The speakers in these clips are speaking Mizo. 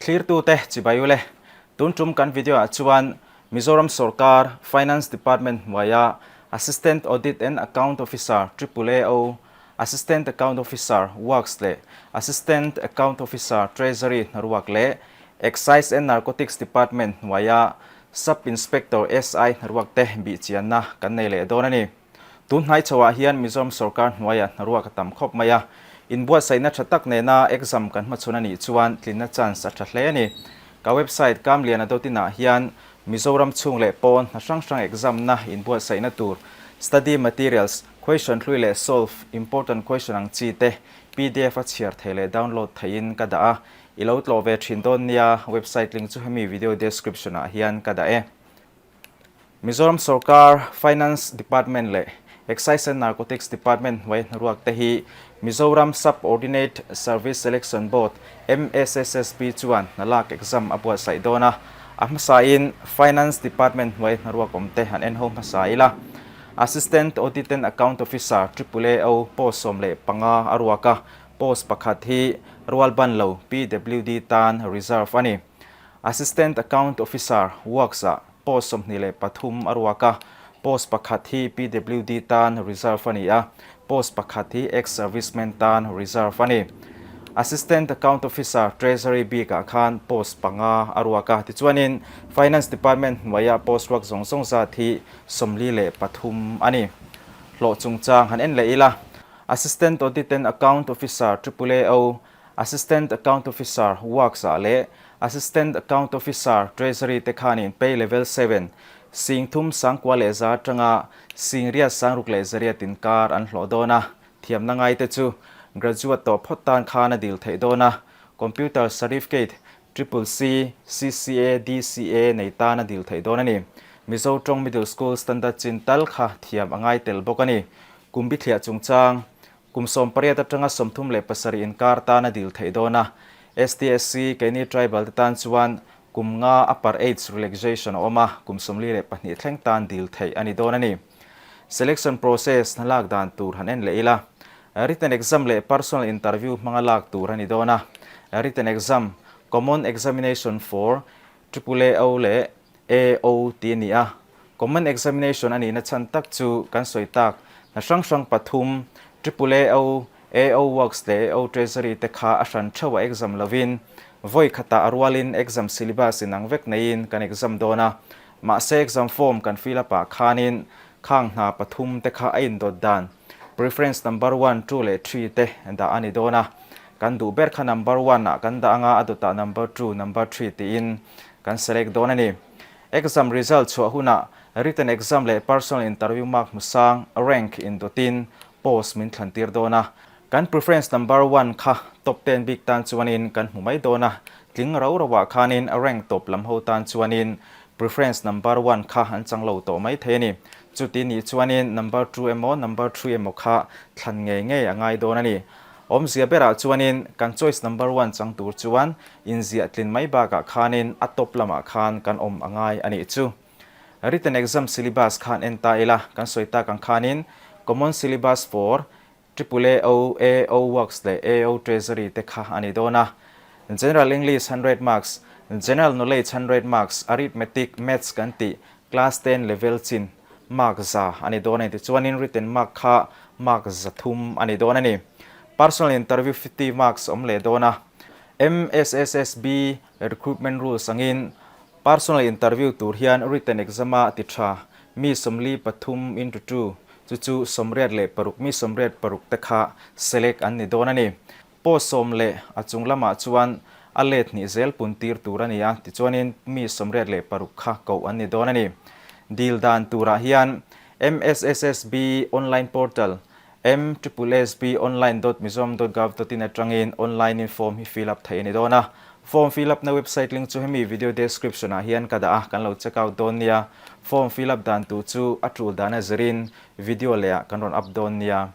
Thlirtute chibai ule, tun tum kan video ah chuan Mizoram sorkar Finance Department hnuaia Assistant Audit and Account Officer, Triple AO, Assistant Account Officer, Works leh Assistant Account Officer, Treasury hnaruak leh Excise and Narcotics Department hnuaia Sub Inspector, SI, hnaruak te bihchianna kan nei leh dawn a ni. Tun hnai chhoah hian Mizoram sorkar hnuaiah hnaruak a tam khawp mai a, inbuatsaihna tha tak nena exam kan hmachhawn a nih chuan tlinna chance a tha hle a ni. Ka website Kamliana dot in ah hian Mizoram chhung leh pawn hna hrang hrang exam na inbuatsaihna tur study materials, question hlui leh solve important question ang chi te pdf a chhiar thei leh download theihin ka dah a, i lo tlawh ve thin dawn nia, website link chu hemi video description ah hian ka dah e. Mizoram sorkar Finance Department leh Excise and Narcotics Department hnuai hnaruak te hi Mizoram Sub-Ordinate Service Selection Board, MSSSB, chuan hna lak exam a buatsaih dawn a. A hmasain Finance Department hnuai hnaruak awm te han en ho hmasa ila. Assistant Audit and Account Officer, AAAO, post 15 a ruak a, post pakhat hi rualbanlo, PWD, tan reserve a ni. Assistant Account Officer, Works, ah post 23 a ruak a, post pakhat hi PWD tan reserve a ni a, post pakhat hi ex-servicemen tan reserve a ni. Assistant Account Officer, Treasury, bikah khan post panga a ruak a, tichuanin Finance Department hnuaia post ruak zawng zawng zat hi 43 a ni. Hlawh chungchang han en leh ila, Assistant Audit and Account Officer, AAAO, Assistant Account Officer, Works, ah leh Assistant Account Officer, Treasury, te khanin Pay Level 7, 3100 atanga 6800 inkar an hlawh dawn a, thiamna ngaite chu Graduate tawh phawt tan khan a dil theih dawn a, Computer Certificate, Triple C, CCA, DCA nei tan a dil theih dawn a ni. Mizo tawng Middle School Standard chin tal kha thiam a ngai tel bawk a ni. Kum bithliah chungchang Kum 18 atanga 37 inkar tan a dil theih dawn a, STSC, keini tribal te tan chuan kum nga upper age relaxation a awm a, kum 42 thleng tan dil theih a ni dawn a ni. Selection process hna lak dan tur han en leh ila, written exam leh personal interview hmanga lak tur a ni dawn a, written exam, common examination for Triple AO leh AO tih a ni a, Common Examination a nihna chhan tak chu kan sawi tak hna hrang hrang pathum, Triple AO, AO Works leh AO Treasury te kha a hran theuh a exam lovin vawi khatah a rualin exam syllabus inang vek neiin kan exam dawn a, mahse exam form kan fill up ah khanin khang hna pathum te kha a indawt dan preference number one, two leh three te dah a ni dawn a, kan duh ber kha number one ah kan dah anga a dawtah number two, number three tiin kan select dawn a ni. Exam result chhuah hunah written exam leh personal interview mark hmu sang, rank, indawtin post min thlan tir dawn a. Kan preference number one kha top ten bik tan chuanin kan hmu mai dawn a, tling rau rauah khanin rank tawp lam ho tan chuanin preference number one kha an chang lo tawh mai thei a ni. Chuti nih chuanin number two emaw number three emaw kha thlan ngei ngei a ngai dawn a ni. Awmzia berah chuanin kan choice number one chang tur chuan inziah tlin mai bakah khanin a top lamah khan kan awm a ngai a nih chu. Written exam syllabus khan en ta ila, kan sawi tak ang khanin common syllabus for Triple A O, A O Works leh A O Treasury te kha a ni dawn a. General English 100 marks, General Knowledge 100 marks, Arithmetic, Maths kan tih class ten level chin mark za a ni dawn a ni. Tichuanin written mark kha mark 300 a ni dawn a ni. Personal interview 50 marks awm leh dawn a. MSSSB recruitment rules angin personal interview tur hian written exam a ti tha mi 43 into two chu chu 86 mi 86 te kha select an ni dawn a ni. Post sawm leh a chung lamah chuan a let hnih zel pun tir tur a ni a, tichuanin mi 86 kha koh an ni dawn a ni. Dil dan turah hian MSSSB online portal msssbonline.mizoram.gov.in atangin online in form hi fill up theih a ni dawn a. Form fill up na website link chu hemi video description ah hian ka dah a, kan lo check out dawn nia. Form fill up dan tur chu a tul dan a zirin video leh ah kan rawn up dawn nia.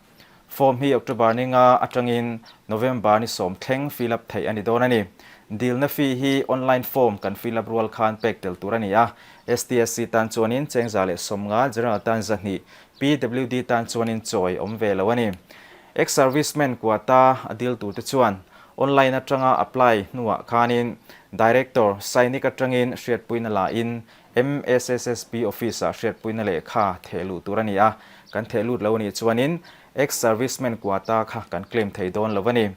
Form hi October ni nga atangin November ni sawm thleng fill up theih a ni dawn a ni. Dilna fee hi online form kan fill up rual khan pek tel tur a ni a. STSC tan chuanin cheng 150, General tan 200, PWD tan chuanin chawi awm ve lo a ni. Ex-servicemen quota a dil turte chuan. Online atanga apply hnuah khanin Director Sainik atangin hriatpuina la in MSSSB office ah hriatpuina lehkha theh luh tur a ni a, kan theh lut lo anih chuanin Ex-serviceman quota kha kan claim thei dawn lo a ni.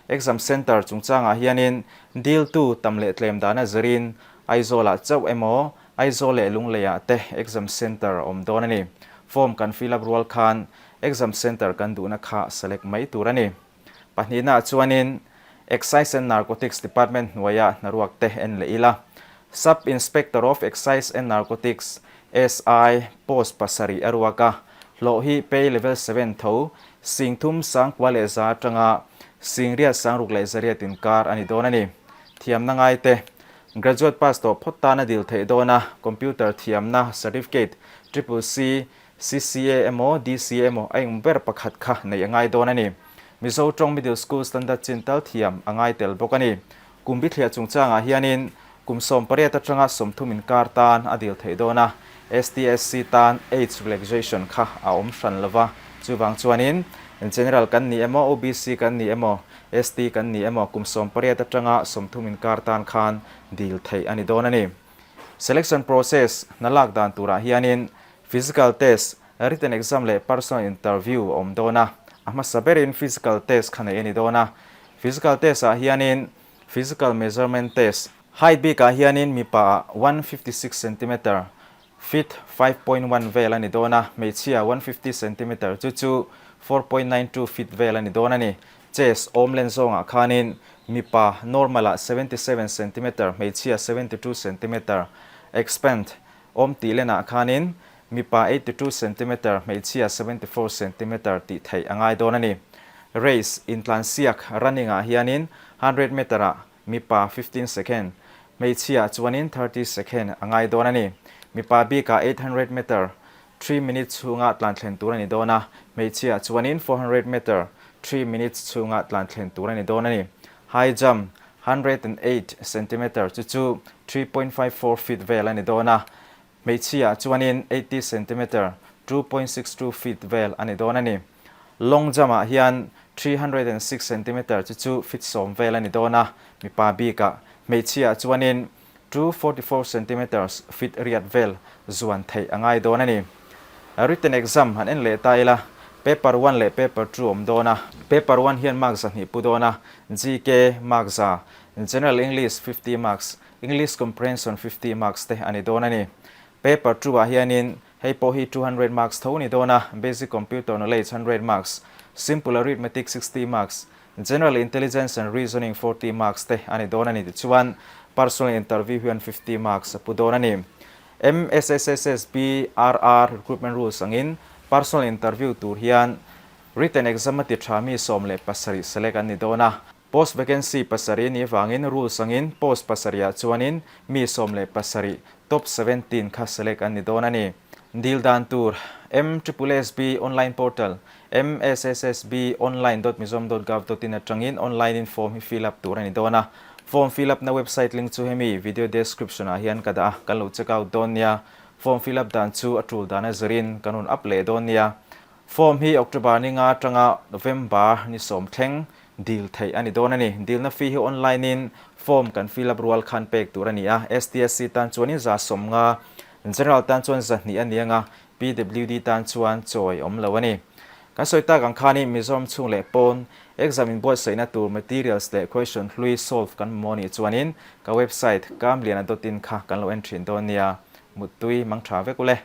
Exam centre chungchangah hianin diltu tam leh tlem dana zirin Aizawlah chauh emaw Aizawl leh Lungleiah te exam centre a awm dawn a ni. Form kan fill up rual khan exam centre kan duhna kha select mai tur a ni. Pahnihnaah chuanin Excise and Narcotics Department hnuaia hnaruak te en leh ila. Sub Inspector of Excise and Narcotics, SI, post pasarih a ruak a, hlawh hi pay level seven tho, singthum sangkua leh za atanga singriat sangruk leh zariat inkar a ni dawn a ni. Thiamna ngaite Graduate pass tawh phawt tan a dil theih dawn a, computer thiamna certificate, Triple C, CCA emaw DCA emaw a eng ber pakhat kha neih a ngai dawn a ni. Mizo tawng Middle School Standard chin tal thiam a ngai tel bawk a ni. Kum bithliah chungchangah hianin kum 18 atanga 30 inkar tan a dil theih dawn a, STSC tan age relaxation kha a awm hran lova, chuvang chuanin General kan ni emaw, OBC kan ni emaw, ST kan ni emaw kum 18 atanga 30 inkar tan khan dil theih a ni dawn a ni. Selection process hna lak dan turah hianin physical test, written exam leh personal interview a awm dawn a, a hmasa berin physical test kha neih a ni dawn a. Physical test ah hianin physical measurement test, height bikah hianin mipa ah 156 centimeter, feet 5.1 vel a ni dawn a, hmeichhia 150 centimeter chu chu 4.92 feet vel a ni dawn a ni. Chest awm len zawngah khanin mipa normal ah 77 centimeter, hmeichhia 72 centimeter, expand awm tih lenah khanin mipa 82 centimeter, hmeichhia 74 centimeter tih theih a ngai dawn a ni. Race, intlansiak, running ah hianin 100 meter ah mipa 15 second, hmeichhia chuanin 30 second a ngai dawn a ni. Mipa bikah 800 meter 3 minutes chhunga tlan thlen tur a ni dawn a, hmeichhia chuanin 400 meter 3 minutes chhunga tlan thlen tur a ni dawn a ni. High jump 108 centimeter chu chu 3.54 feet vel a ni dawn a, hmeichhia chuanin 80 centimeter 2.62 feet vel a ni dawn a ni. Long jump ah hian 306 centimeter chu chu feet 10 vel a ni dawn a, mipa bikah hmeichhia chuanin 244 centimeters feet riat vel zuan theih a ngai dawn a ni. Written exam han en leh ta ila, paper one leh paper two awm dawn a. Paper one hian mark 200 pu dawn a, GK mark 100, General English 50 marks, English Comprehension 50 marks te a ni dawn a ni. Paper two ah hianin hei pawh hi 200 marks tho ni dawn a, Basic Computer Knowledge 100 marks, Simple Arithmetic 60 marks, General Intelligence and Reasoning 40 marks te a ni dawn a ni tichuan Personal Interview hian 50 marks a pu dawn a ni. MSSSSB RR Recruitment Rules angin Personal Interview tur hian Written Exam a ti tha mi 17 select an ni dawn a. Post vacancy pasarih ni vangin rules angin post pasarihah chuanin mi 17 top 17 kha select an ni dawn a ni. Dil dan tur MSSSB Online Portal msssbonline.mizom.gov.in atangin online in form hi fill up tur a ni dawn a. Form fill up na website link chu hemi video description ah hian ka dah a, kan lo check out dawn nia. Form fill up dan chu a tul dan a zirin kan rawn up leh dawn nia. Form hi October ni nga atanga November ni 10 thleng dil theih a ni dawn a ni. Dilna fee hi online in form kan fill up rual khan pek tur a ni a. STSC tan chuanin 150, General tan chuan 200 a ni anga, PWD tan chuan chawi awm lo a ni. Kan sawi tak ang khanin Mizoram chhung leh pawn exam inbuatsaihna tur materials leh question hlui solve kan mamawh nih chuanin ka website kamliana dot in kha kan lo en thin dawn nia. Muttui mang tha vek ule.